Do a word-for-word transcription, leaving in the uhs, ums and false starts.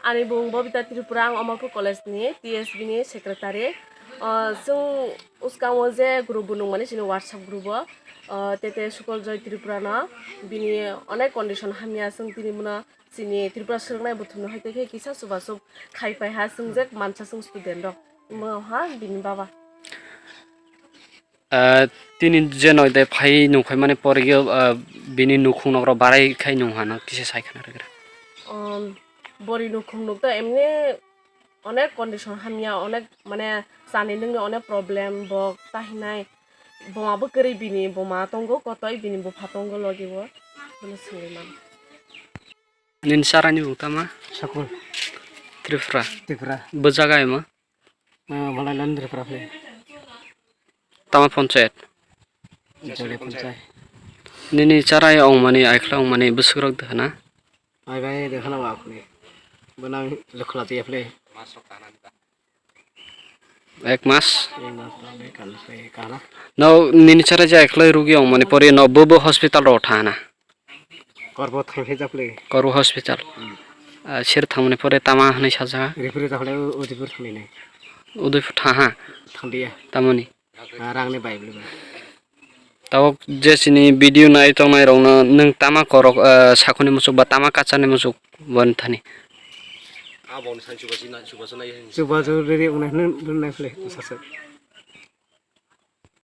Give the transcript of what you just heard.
Ani bung Bobita Tripura, ang Amarpur College ni T S B ni secretary. O, chwng uskango je group bo nungmani chini WhatsApp group o, o, tete Sukol Joy Tripura no bini onek condition hamya, chwng tini bono chini Tripura swrwngnai buthumno hai khe kisa chubachu khai pai ha, chwng je mansa chwng student rok. Omo ha bini baba. Ah, tini je noi de phai nung phai mani pore yo, ah, bini nukhung nok rok barai khai nung hano kisa sai khana rwgra. Um, bori nukhung nok to emni onek condition hamya, onek mane chani nungni onek problem, bo tahinai boma bo kwrwi, bini boma tongo kotoi, bini bupha tongo logi o, bono swngwi mano. Nini chara ni bung tama? Sakul. Tripura. Tripura. Bo jaga emo? Ah, Malailand Tripura phle. Tama ponchayat? Jole ponchayat. Nini chara ya ong mani, aikla ong mani, bwswk rok de hana? Ai bai de hana wa khuni. Bonang lekhla tiya phle. Ek mas? Ek mas, tole kan se kana. No, nini chara ja eklai rugi ong mani pore no bo bo hospital ro thana. Korbo thangkhe japle. Korbo hospital. Hmm. Ah, sir thangmani pore tama hwnwi sajaka? Rifuri japle Udaipur thangni nai. Udaipur thaha? Thangdiya. Tamoni? Ah, rangni bai bli bai. Tabok je chini video nai tongnai rokno nwng tama korok, ah, sakuni muchuk ba tama kachani muchuk boni thani? Aboni thani chubachu nai, chubachu nai hwnwi. Chubachu riri wngnai hwnwi nai phle sasa.